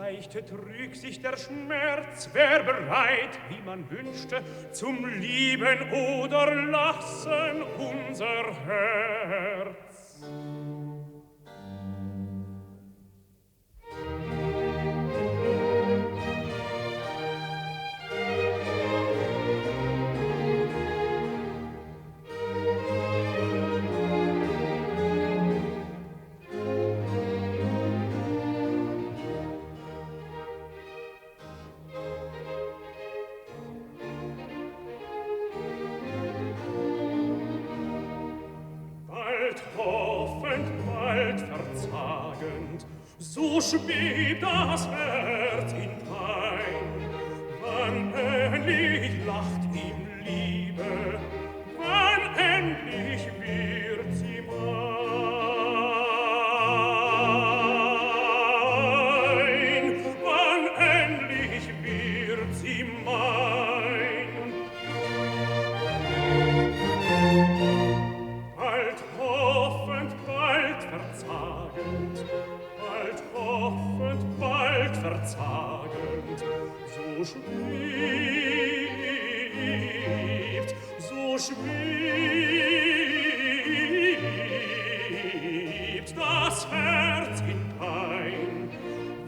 Leichte trüg sich der Schmerz, wär bereit, wie man wünschte, zum Lieben oder Lassen unser Herz. So schwebt das Herz in Pein, wann endlich lacht ihm Liebe, wann endlich wird sie mein, wann endlich wird sie mein. Bald hoffend, bald verzagend, bald hoffend, bald verzagend, so schwebt das Herz in Pein.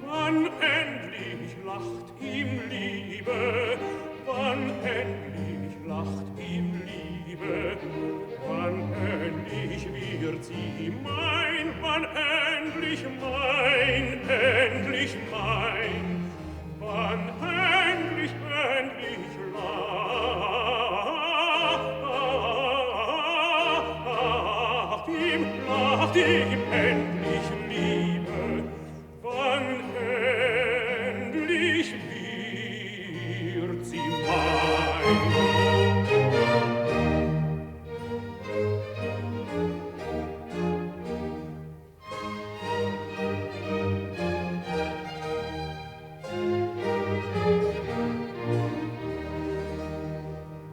Wann endlich lacht ihm Liebe, wann endlich lacht ihm Liebe, wann endlich wird sie mein, wann endlich mein, endlich mein, wann endlich, endlich lacht ihm endlich Liebe, wann endlich wird sie mein.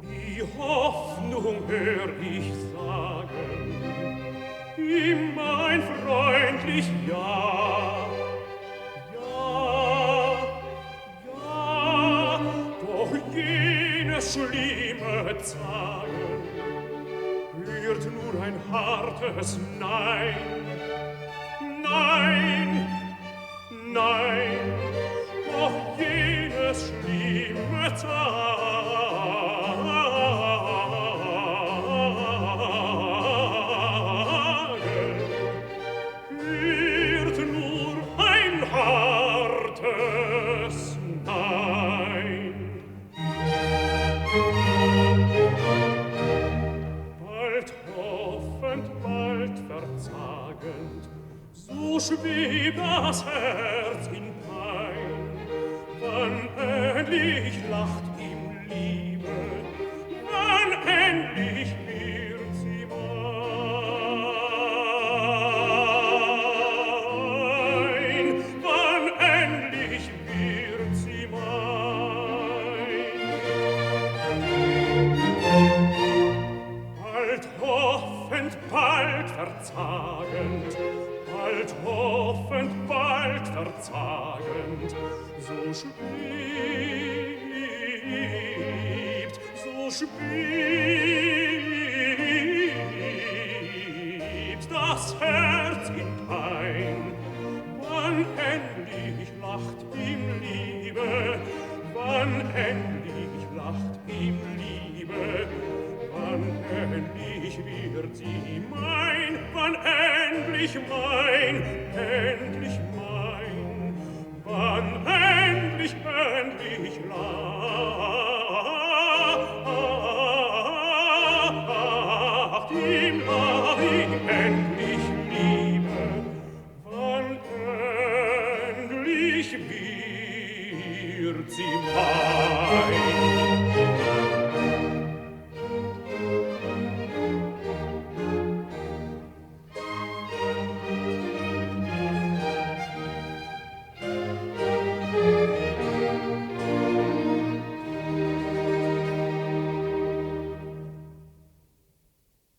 Die Hoffnung hör ich sagen, ihm ein freundlich Ja, ja, ja, doch jenes schlimme Zagen hört nur ein hartes Nein, nein, nein, doch jenes schlimme Zagen hört nur ein hartes Nein. Bald hoffend, bald verzagend, so schwebt das Herz in Pein. Wann endlich lacht ihm Liebe, wann endlich wird sie mein, wann endlich wird sie mein. Bald hoffend, bald verzagend, bald hoffend, bald verzagend, so schwebt das Herz in Pein. Wann endlich lacht ihm Liebe, wann endlich lacht ihm Liebe, wann endlich wird sie mein, wann endlich mein, endlich mein, wann endlich, endlich lacht